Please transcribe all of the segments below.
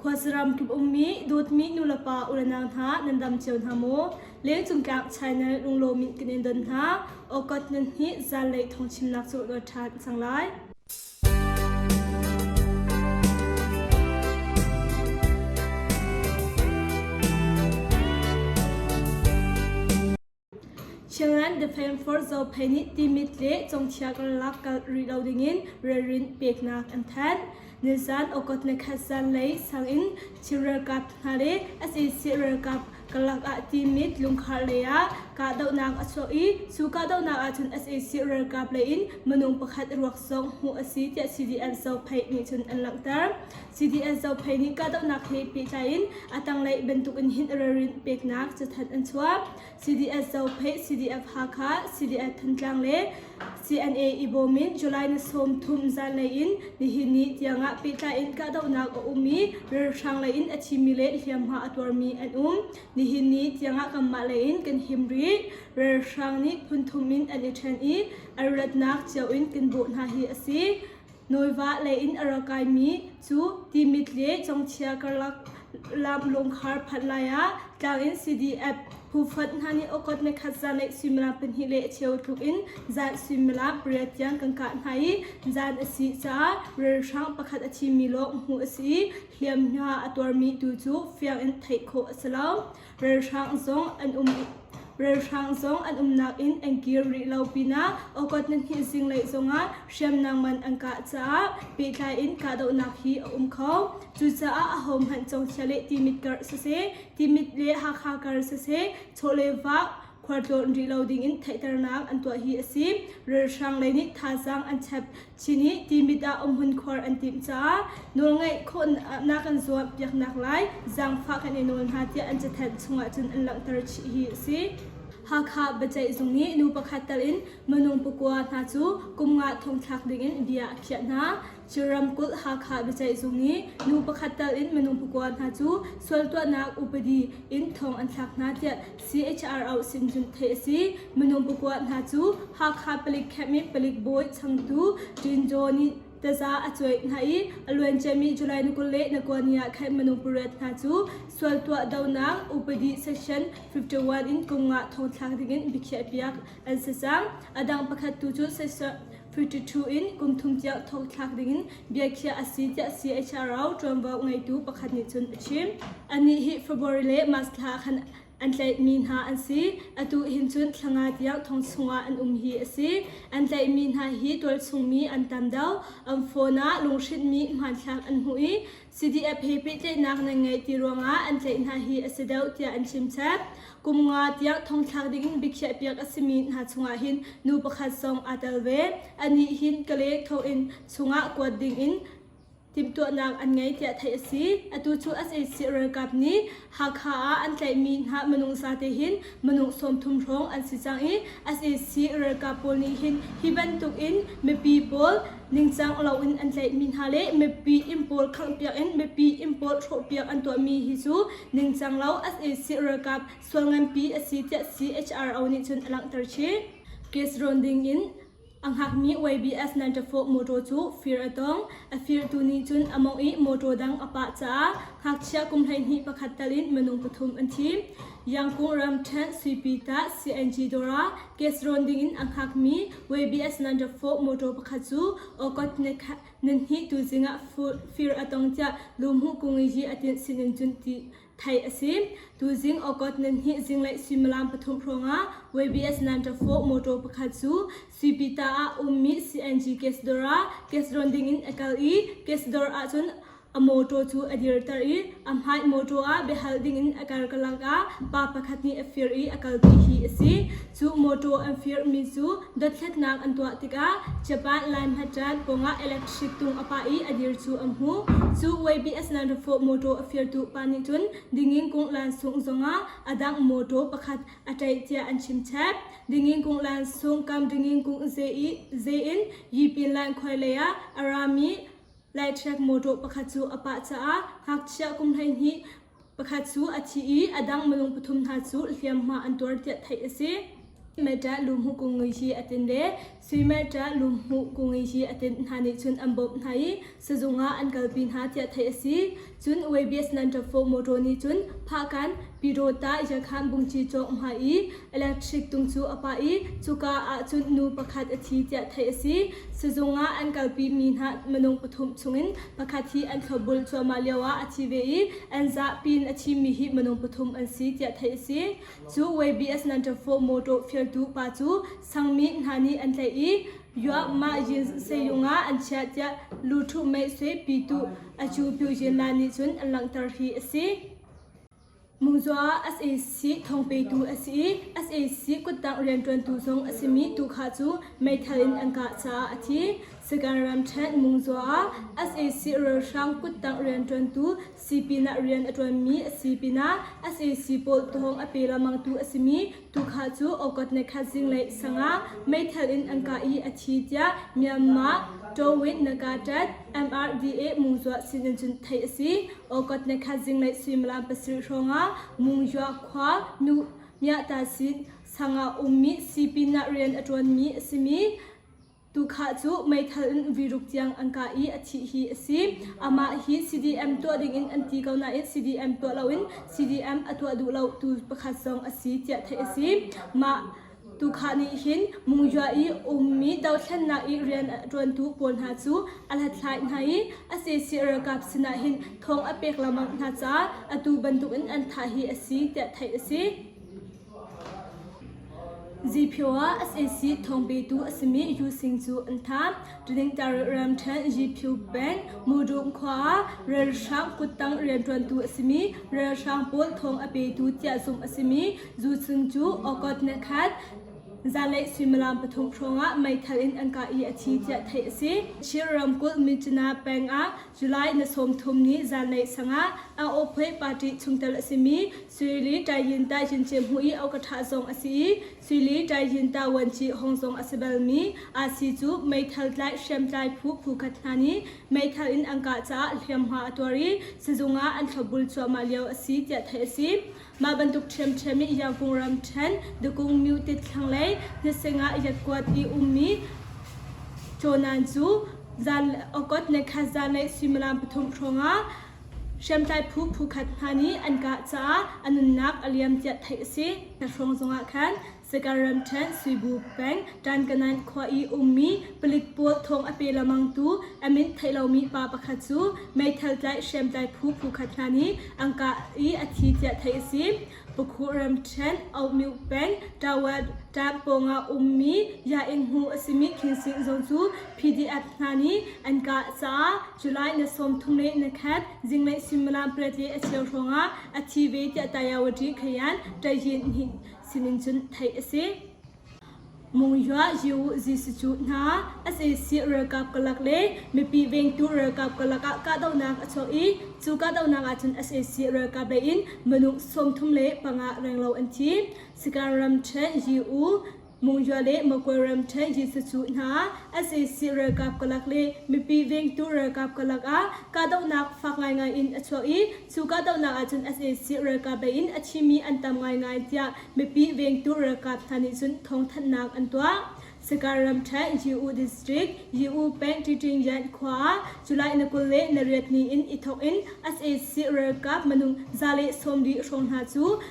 Khuasaram kip ummi dawtmi nulepa ulenau hna nan dam cio hna maw? Lengcung tlak channel lunglawm in kan in don hna. Okot nan hi zanlei thawngchimnak cu ruat ṭhan cang lai. Chinland Defence Force Zophei nih Timit le Congthia karlak kal rih lo dingin ralrin peknak an thanh. Nizan August ni khat zanlei sang in Chin ralkap hna le sac ralkap karlak ah Timit lungkhar lei ah kahdohnak a chuak i cu kahdohnak ahcun sac ralkap lei in minung pakhat ruak zong hmuh a si tiah CDF Zophei nih cun an langhter. CDF Zophei nih kahdohnak he pehtlai in a tanglei bantukin hin ralrin peknak cathanh an chuah. CDS Zophei, CDF Hakha, CDF Thantlang le CNA i bawm in July ni 30 zanlei in nihin ni tiangah pehtlai in kahdohnak a um i ralhrang lei in a thimi le hliamhma a tuarmi an um. Nihin ni tiangah kanmah lei in kan him rih. Ralhrang nih phunthum in an i ṭhen i an ratnak cio in kan bawh hna hi a si. Nawiva lei in a ra kaimi cu Timit le Congthia karlak lam lungkhar phanh lai ah tlang in CDF phu fonh hna nih August ni khat zanlei suimilam pahnih le a cheu tluk in zan suimilam pariat tiang kan kah hna i zan a si caah ralhrang pakhat a thimi lawng hmuh a si i hliamhma a tuarmi tu cu fiang in theih khawh a si lo. Ralhrang zong an um Ralhrang zong an umnak in an kir rih lo pinah August nihnih zinglei zongah hriamnam man an kah caah pehtlai in kahdohnak hi a um kho. Cucaah ahohmanh Congthia le Timit kar siseh, Timit le Hakha kar siseh, chawleh vah khualtlawn rih lo dingin theihternak an tuah hi a si. Ralhrang lei nih thazaang an chep Chin i Timit ah umhmun khuar an timh caah nawlngaih khawhnak an zuam piaknak lai zaangfah kan i nawl hna tiah an cathanh chungah cun an langhter chih hi a si. Hakha biaceih zung nih nu pakhat tal in minung pakua hna cu kum nga thongthlak dingin bia a khiah hna. Chin ramkulh Hakha biaceih zung nih nu pakhat tal in minung pakua hna cu sual tuahnak upadi in thong an thlak hna tiah CHRO sin cun theih a si. Minung pakua hna cu Hakha palik camp i palik bawi changtu Tin Jaw nih taza a cuai hna i a luanciami July ni 20 le ni kua ni ah khan minung pariat hna cu sual tuah donak upadi section 51 in kum nga thongthlak dingin biakhiahpiak an si cang. A dang pakhat tu cu section 52 in kum thum tiang thongthlak dingin biakhiah a si tiah CHRO ṭuanvo ngeitu pakhat nih cun a chim. Anih hi February le March thla ah khan an tlaihmi hna an si. Atu hin cun thla nga tiang thong chungah an um hi a si. An tlaihmi hna hi tualchungmi an tam deuh. An phone ah lunghrinhmi hmanthlak an hmuh i CDF he pehtlaihnak nan ngei ti ruangah an tlaih hna hi a si deuh tiah an chim chap. Kum nga tiang thongthlak dingin biakhiahpiak a simi hna chungah hin nu pakhat zong aa tel ve. Anih hin Kale thonginn chungah kuat dingin timhtuahnak an ngei tiah theih a si. Atu cu sac ralkap nih Hakha ah an tlaihmi hna minung zate hin minung 30 hrawng an si cang i sac ralkap pawl nih hin hi bantuk in mipi pawl ningcang loin an tlaihmi hna le mipi inn pawl khanghpiak in mipi inn pawl hrawhpiak an tuahmi hi cu ningcang lo sac ralkap sual nganpi a si tiah CHRO nih cun a langhter chih. Case rawn ding in A hngakmi YBS 94 mawṭaw cu fir a tong. A firtu nih cun a mawngh i mawṭaw dang a pah caah ngakchia kum 12 pakhat tal in minung pathum an thi. Yangkung ramṭhen Suipita CNG dawr ah gas rawn dingin a hngakmi YBS 94 mawṭaw pakhat cu August nihnih tuzing ah fir a tong tiah Luhmuh Kungyi a tinh sinin cun ti theih a si. Tuzing August nihnih zinglei suimilam pathum hrawngah YBS 94 motor pakhat cu Suipita ah ummi CNG gas dawr ah gas rawn dingin a kal i gas dawr ahcun a motor cu a dirter i a hmai motor ah biahal dingin a karkalak ah pa pakhat nih a fir i a kalpi hi a si. Cu motor an firmi cu dothlatnak an tuah tikah Japan Laimhatan pawngah electric tung a pah i a dir cu an hmuh. Cu YBS 94 motor a firtu pa nih cun Dingin kung lansung zongah a dang motor pakhat a ṭaih tiah an chim chap. Dingin kung lansung kam Dingin kung ze in Yipin line khuai lei ah a rami Lightrack motor pakhat cu a pah caah ngakchia kum 12 Pakhat cu a thi i a dang minung pathum hna cu hliamhma an tuar tiah theih a si. Meta lumhu kung hi a tin le Sui Meta lumhu kung hi a tin hna nih cun an bawmh hna i sizung ah an kalpi hna tiah theih a si. Cun YBS 94 motor nih cun Phahkan Pyidawta Yakhan Bungci cawk hma i electric tung cu a pah i cuka ah cun nu pakhat a thi tiah theih a si. Sizung ah an kalpi mi hna minung pathum chungin pakhat hi an thlopbul cuahmah lio ah a thi ve i an zahpi in a thimi hi minung pathum an si tiah theih a si. Cu YBS 94 motor fialtu pa cu sangmi hna nih an tlaih i Yuah Yin Seyung ah an chiah tiah Luthu Mei Sui Pitu Acu Pyu Yin La nih cun an langhter hi a si. Mungzua sac thawngpetu a si i sac kuttangh rianṭuantu zong a simi tukha cu meithal in an kah caah a thi. Sagaing ramṭhen Mungzua ah sac ralhrang kuttangh rianṭuantu sipin ah rian a ṭuanmi a si pinah sac pawl thawng a pe lengmangtu a simi tukha cu August nikhat zinglei sang ah meithal in an kah i a thi tiah Myanmar Tawin Nagatat MRDA Mungzua sinin cun theih a si. August nikhat zinglei suimilam pasarih hrawngah Mungyua khua nu Myahtasin sang ah ummi sipin ah rian a ṭuanmi a simi Tukhah cu meithal in viruk tiang an kah i a thih hi a si. Amah hi CDM tuah dingin an ti ko nain CDM tuah loin CDM a tuah duh lo tu pakhat zong a si tiah theih a si. Mah Tukhah nih hin Mungyua i ummi dothlennak i rian a ṭuantu pawl hna cu a hlathlai hna i a sac ralkap sinah hin thawng a pek lengmang hna caah atu bantukin an thah hi a si tiah theih a si. Ziphiu ah sac thawngpetu a simi Yu Sing cu an thah. Tlingtar ramṭhen Ziphiu peng Mudung khua ah ralhrang kuttang rianṭuantu a simi ralhrang pawl thawng a petu tiah zumh a simi Zu Sing cu August nikhat zanlei suimilam pathum hrawngah meithal in an kah i a thi tiah theih a si. Chin ramkulh Myitkyina peng ah July ni 30 ni zanlei sangah Aophwe party chungtel a simi Suili Taiyinta Yince hmuh i Okaṭha zong a si i Suili Taiyinta Wanci Hong zong a si balmi asi cu meithal tlai hriamtlai phu phukhat hna nih meithal in an kah caah hliamhma a tuar i sizung ah an thlopbul cuahmah lio a si tiah theih a si. Mah bantuk ṭhiamṭhiam i Yangkung ramṭhen Dukung Myutit thlanglei hnising ah Yatkuat i ummi Conan cu zan August nikhat zanlei suimilam pathum hrawngah hriamtlai phu phukhat hna nih an kah caah a nunnak a liam tiah theih a si. Hrawng zongah khan Sagaing ramṭhen Suibu peng Ṭankanan khua i ummi palik pawl thawng a pe lengmangtu a min theih lomi pa pakhat cu meithal tlaih hriamtlai phu phukhat hna nih an kah i a thi tiah theih a si. Pakhu ramṭhen Ohmyuh peng Tawat ṭam pawngah ummi Yainghmu a simi Khinsing zong cu PDF hna nih an kah caah July ni 31 zinglei suimilam pariat le a cheu hrawngah a thi ve tiah Tayawati Khayan Ṭayin sinin cun theih a si. Mungyua Yu Zisicu hna sac ralkap kalak le mipi vengtu ralkap kalak ah kahdohnak a chuak i cu kahdohnak ahcun sac ralkap lei in minung 35 renglo an thi. Sagaing ramṭhen Yu Mungyua le Magway ramṭhen Zisicu hna sac ralkap kalak le mipi vengtu ralkap kalak ah kahdohnak fak ngaingai in a chuak i cu kahdohnak ahcun sac ralkap lei in a thimi an tam ngaingai tiah mipi vengtu ralkap hna nih cun thawngthanhnak an tuah. Sagaing ramṭhen Yu District, Yu peng Ṭiṭingyan khua ah July na 28 ni in i thawk in sac ralkap minung 140 hrawng hna cu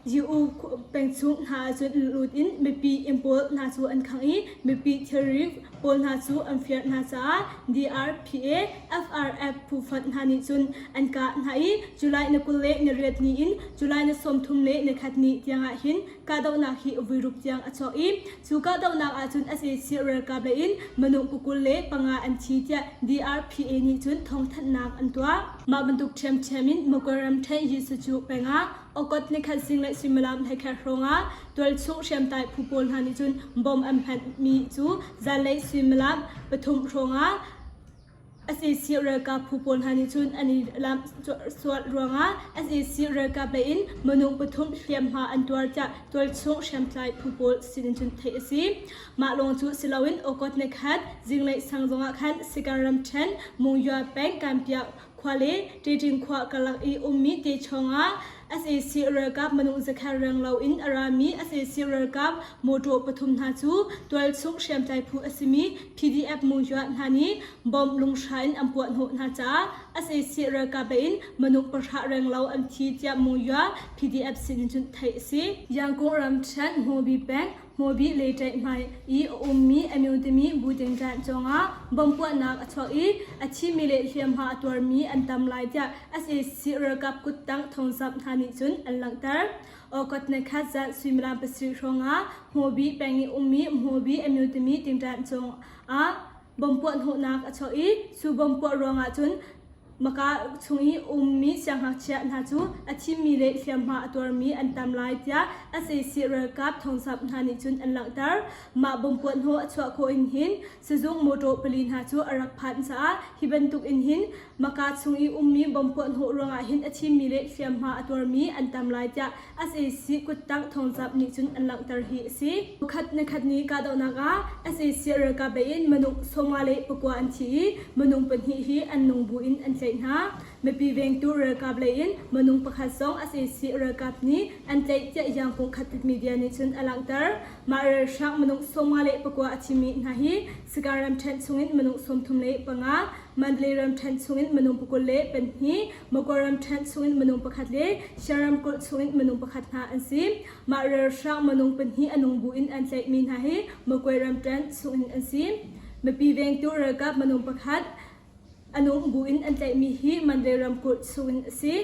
Yu peng chung hna ahcun lut in mipi inn pawl hna cu an khangh i mipi thilri pawl hna cu an fiar hna caah DRPA, FRF phu fonh hna nih cun an kah hna i July ni 28 ni in July ni 31 ni tiangah hin kahdohnak hi vuiruk tiang a chuak i cu kahdohnak ahcun sac ralkap lei in minung 25 an thi tiah DRPA nih cun thawngthanhnak an tuah. Mah bantuk ṭhiamṭhiam in Magway ramṭhen Yisucu peng ah August nikhat zinglei suimilam 11 hrawngah tualchung hriamtlai phu pawl hna nih cun bomb an hmanhmi cu zanlei suimilam pathum hrawngah sac ralkap phu pawl hna nih cun an i lamh sual ruangah sac ralkap lei in minung pathum hliamhma an tuar tiah tualchung hriamtlai phu pawl sinin cun theih a si. Mah lawng cu si loin August nikhat zinglei sang zongah khan Sagaing ramṭhen Mungyua peng Kanpiah khua le Ṭiṭing khua karlak i ummi Techawng ah Sac ralkap minung zakhat renglo in a rami sac ralkap mawṭaw pathum hna cu tualchung hriamtlai phu a simi PDF Monywa hna nih bomb lunghra in an puahhnawh hna caah sac ralkap lei in minung pahra renglo an thi tiah Monywa PDF sin in cun theih a si. Yangon ramṭhen Hmawbi peng Hmawbi leiṭaih hmai i a ummi Amyun timi butingṭanh cungah bomb puahnak a chuak i a thimi le hliamhma a tuarmi an tam lai tiah sac ralkap kuttang thawngzamh hna nih cun an langhter. August nikhat zan suimilam pasarih hrawngah Hmawbi peng i ummi Hmawbi Amyun timi tingṭanh cungah bomb puahhnawhnak a chuak i cu bomb puah ruangah cun Maka chung i ummi siangngakchia hna cu a thimi le hliamhma a tuarmi an tam lai tiah sac ralkap thawngzamh hna nih cun an langhter. Mah bomb puahhnawh a chuah khawh in hin sizung mawṭaw pali hna cu a rak phanh caah hi bantuk in hin Maka chung i ummi bomb puahhnawh ruangah hin a thimi le hliamhma a tuarmi an tam lai tiah sac kuttang thawngzamh nih cun an langhter hi a si. Khat na khat ni kahdohnak ah sac ralkap lei in minung 59 an thi i minung pahnih hi an nung bu in an tlaih hna. Mipi vengtu ralkap lei in minung pakhat zong sac ralkap nih an tlaih tiah Yangkung Khatit media nih cun a langhter. Mah ralhrang minung 59 a thimi hna hi Sagaing ramṭhen chungin minung 35, Mandalay ramṭhen chungin minung 22, Magway ramṭhen chungin minung pakhat le Shan ramkulh chungin minung pakhat hna an si. Mah ralhrang minung pahnih a nung buin an tlaihmi hna hi Magway ramṭhen chungin an si. Mipi vengtu ralkap minung pakhat a nung buin an tlaihmi hi Mandalay ramkulh chungin a si.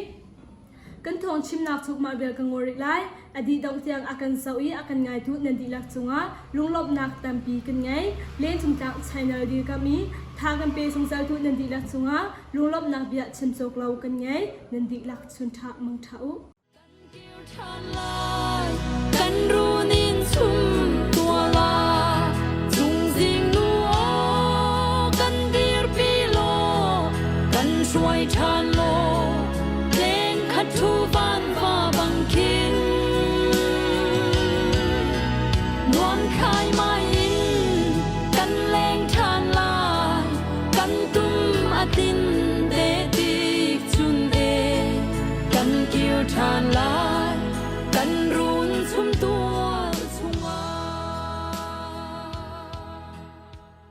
Kan thawng chimnak cu mah vial ka ngol rih lai. A dih dongh tiang a kan zoh i a kan ngaitu nan dihlak cungah lunglawmhnak tampi kan ngei. Lencungtlak channel dirkamh i tha kan pe zungzaltu nan dihlak cungah lunglawmhnak bia chim cawk lo kan ngei. Nan dihlak chun ṭha mang ṭha u. Kan kir ṭhan lai, kan runin chum tua la, cungzing nu aw kan dirpi law, kan hruai ṭhan law, leng khat thu van va bang khin. Nuam khai mai in kan leng ṭhan lai, kan tum a tin te tik chun e, kan kir ṭhan lai.